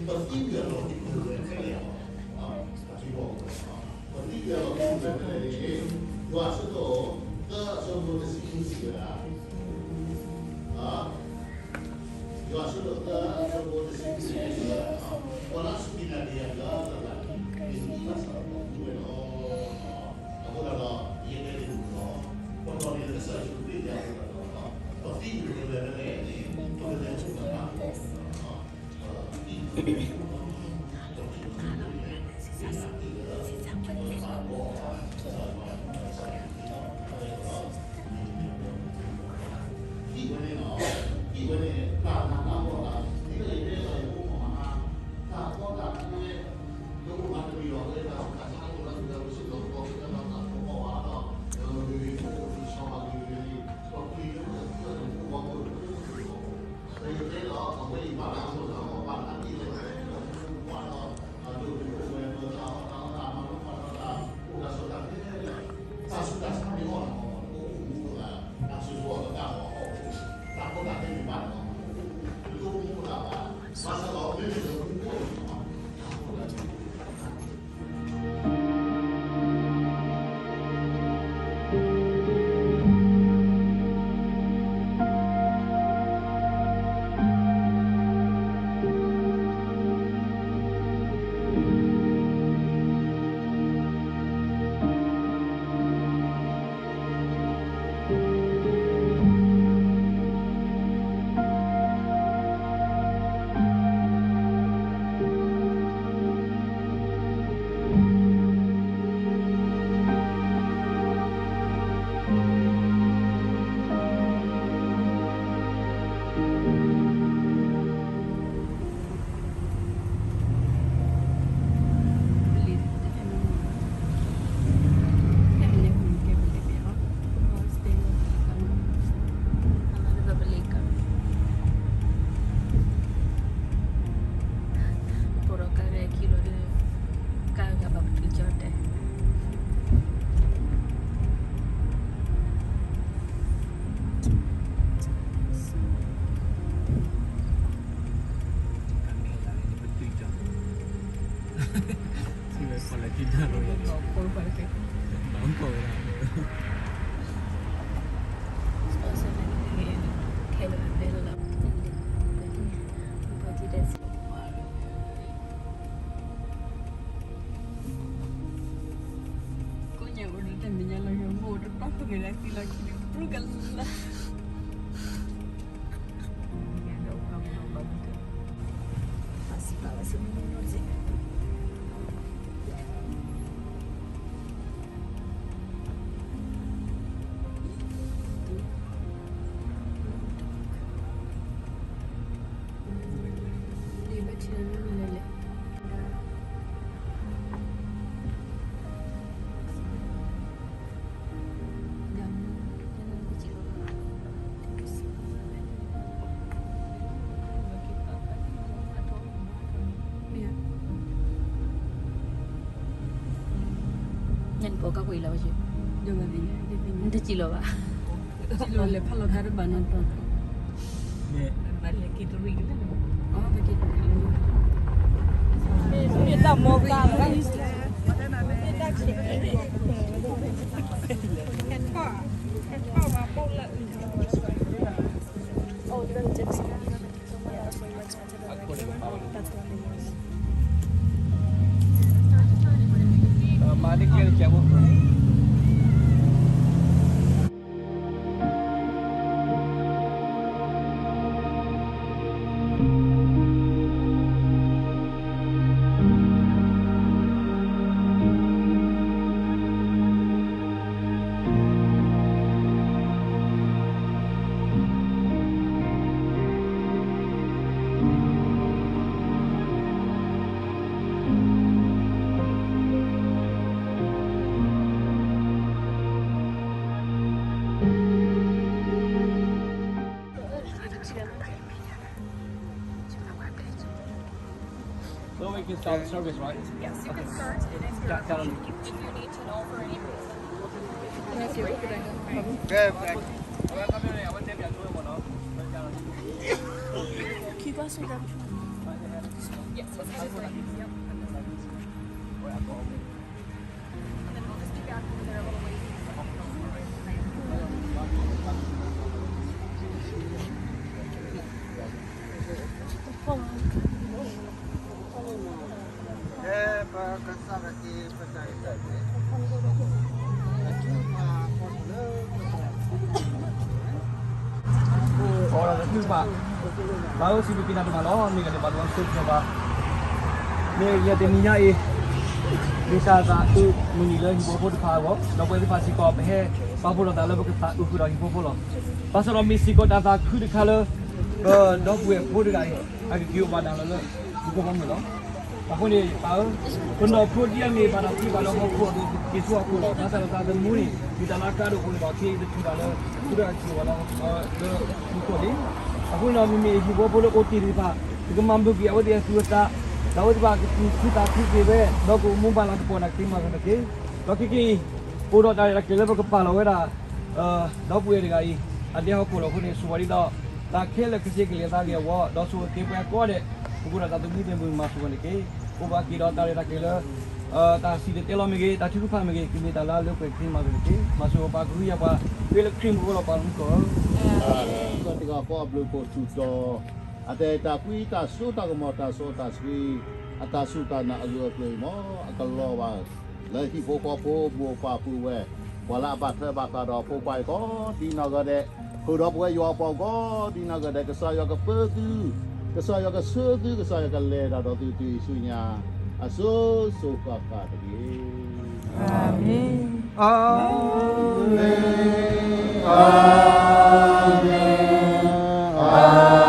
ပသံကွံာ်အလီၢ်ခံကတၢၢ်ဖဲလဲၣ်, ပသံကွံာ်အလီၢ်ခံကတၢၢ်ဖဲလဲၣ်န့ၣ်, ယွၤအဆၢဒိၣ်သၢအဆၢဖိတဆံခံစံးဝဲဒၣ်, ယွၤအဆၢဒိၣ်သၢအဆၢဖိတဆံခံစံးဝဲဒၣ်, ပှၤလၢအစူၢ်က့ၤနာ်က့ၤယၤလၢအဂၤန့ၣ် ယွၤအသးကအိၣ်ဝဲလီၤ. အဃိသတးဒီး ယတဲန့ၣ်လီၤ, ပတီၢ်န့ၣ်လၢကစၢ်ယ့ၣ်ၡူးခရံာ်အဃိသတးဒီး ပသံကွံာ်ဖဲလဲၣ်န့ၣ် ပကလဲၤဆူတၢ်ဘၣ် ညၣ်န့ၣ် ပိာ်ကါကွံာ်လီၤဝဲ, နတစံၣ်လီၤဘၣ်, စံၣ်လီၤလဲၤဖးလီၤတၢ်တဘၣ်နီတတီၤ, ဘၣ်လဲၤက့ၤတရံး, မ့ၢ်တၢ်မီၢ်ကါ, မ့ၢ်တၢ်ခံး, ကဲထီၣ်, ကဲထီၣ်မၤပိၢ်လၢ So we can start the service, right? Yes, you can start. And if you're, if you need to know for any reason. Okay, okay. Can you guys hold that? Yes, it's just like, yep. And then we'll just be back over there a little ways. Thank you. ပၢ်ဧၢ စံးဘျုးက့ၤနၤဒိၣ်မးလီၤ. မ့ၢ်ဂ့ၤန့ၣ် ပှၤတဂၤဆိၣ်ဂ့ၤဘၣ်, မ့ၢ်ဂ့ၤတနံၤညါအံၤ မ့ၢ်တၢ်သးခုမုၢ်နံၤလၢဟံၣ်ဖိဃီဖိတဖၣ်အဂီၢ်, ဒီပုၢ်ဝဲၢ်သ့ၣ်တဖၣ်စ့ၢ်ကီး ပဟဲပာ်ဖှိၣ်ထီၣ်သးလၢပကသးအုးဃုာ်ဒီးဟံၣ်ဖိဃီဖိလီၤ. ဘၣ်ဆၣ်ဒီးမ့ၢ်စ့ၢ်ကီးတၢ်သးခုတခါလၢ ပဒီပုၢ်ဝဲၢ်ဖိတဂၤအံၤ အကက့ၤအိၣ်ဘၣ်နၤလီၤလၢ ဟံၣ်ဖိဃီဖိလီၤ. အဃိန့ၣ် ပၢ်ဧၢ, ပနီၢ်ခိဒ်အမ့ၢ်ဘၣ်တၢ်ဖံးဘၣ်ဒီးဟီၣ်ခိၣ်အသိး က့ၤဆူဟီၣ်ခိၣ်လီၤ. ဘၣ်ဆၣ်ဒီးတၢ်သမူန့ၣ် မ့ၢ်တၢ်လၢအကါဒိၣ်အဃိန့ၣ်ဒီး က့ၤတထူၣ်ဘၣ်လၢ သုတၢ်က့ၤအိၣ်ဘၣ်လၢ လၢဟံၣ်ခိၣ်လံ. အဃိန့ၣ်ဒီး မ့မ့ၢ်ဟံၣ်ဖိဃီဖိလၢအိၣ်တ့ၢ်သ့ၣ်တဖၣ် ပကမၤဘျုးက့ၤအဝဲသ့ၣ်အသူအသး, ဒီးအဝဲသ့ၣ်တဖၣ်ကသူၣ်ခုသးခုက့ၤဝဲ, ဒီးကအိၣ်မူဘၣ်လၤကပီၤနာ်က့ မၤစၢၤတက့ၢ်. ဒီးခဲကနံၣ်အံၤ အိၣ်ဒီးတၢ်ရဲၣ်တၢ်ကျဲၤလၢပကပာ်လီၤဝဲဒၣ် ဒီပုၢ်ဝဲၢ်တဂၤအံၤ အဒဲဟီၣ်ခိၣ်လီၤအဃိန့ၣ် ဆိၣ်ဂ့ၤဒ်သိး တၢ်ခဲလၢာ်ကဆ့ကလဲၤသးဂ့ၤအဂီၢ်, ဒီးဆိၣ်ဂ့ၤက့ၤပှၤကိးဂၤဒဲး, ပကအိၣ်ဒီးတၢ်သူၣ်မံသးမုာ်မၤစၢၤပှၤန့ၣ်တက့ၢ်. အိၣ်ဘၣ်က့ၤဒီးတၢ်ရဲၣ်တၢ်ကျဲၤလၢ တၢ်စံၣ်တဲၤတဲလီၤမ့ၢ်ဂ့ၤ, တၢ်ထုကဖၣ်မ့ၢ်ဂ့ၤ, ကမ့ၢ်တၢ်လၢအလၢပှဲၤကသ့မၤစၢၤတက့ၢ်. မၤစၢၤပှၤကဟုကယာ်ပှၤ ဖဲလၢခရံာ်မူခိၣ်လီၤပှၤလၢမူခိၣ်ဧၢ. တဂၤဃီအဘျုးအဖှိၣ်ဆူၣ်တီၤ, အတၢ်အဲၣ်တၢ်ကွံတၢ်စိတၢ်ကမီၤတၢ်စီတၢ်ဆှံ, အတၢ်စူၢ်တၢ်နာ်အဂၢၢ်အကျၢၤအံၤမ့ၢ် အကလီၤဘၣ် လၢဟံၣ်ဖိဃီဖိမိၢ်ပၢ်ပုၢ်ဝဲၢ်, ပှၤလၢအဘၣ်ထွဲဘၣ်ဃးဒီးဖိခွါအံၤကိးဒ်နီၢ်ဂၤဒဲး, ဃုာ်ဒီးပဝဲယွၤအပှၤကိးဒ်နီၢ်ဂၤဒဲး, ကစၢ်ယွၤကပၢသု, ကစၢ်ယွၤကဆှၢသု, ကစၢ်ယွၤကလဲၤတၢ်ဒီးသုတုၤဆူညါ အစိၤစိၤဃၣ်ဃၣ်တက့ၢ်. အၤမ့ၣ်, အၤမ့ၣ်, အၤမ့ၣ်, အၤ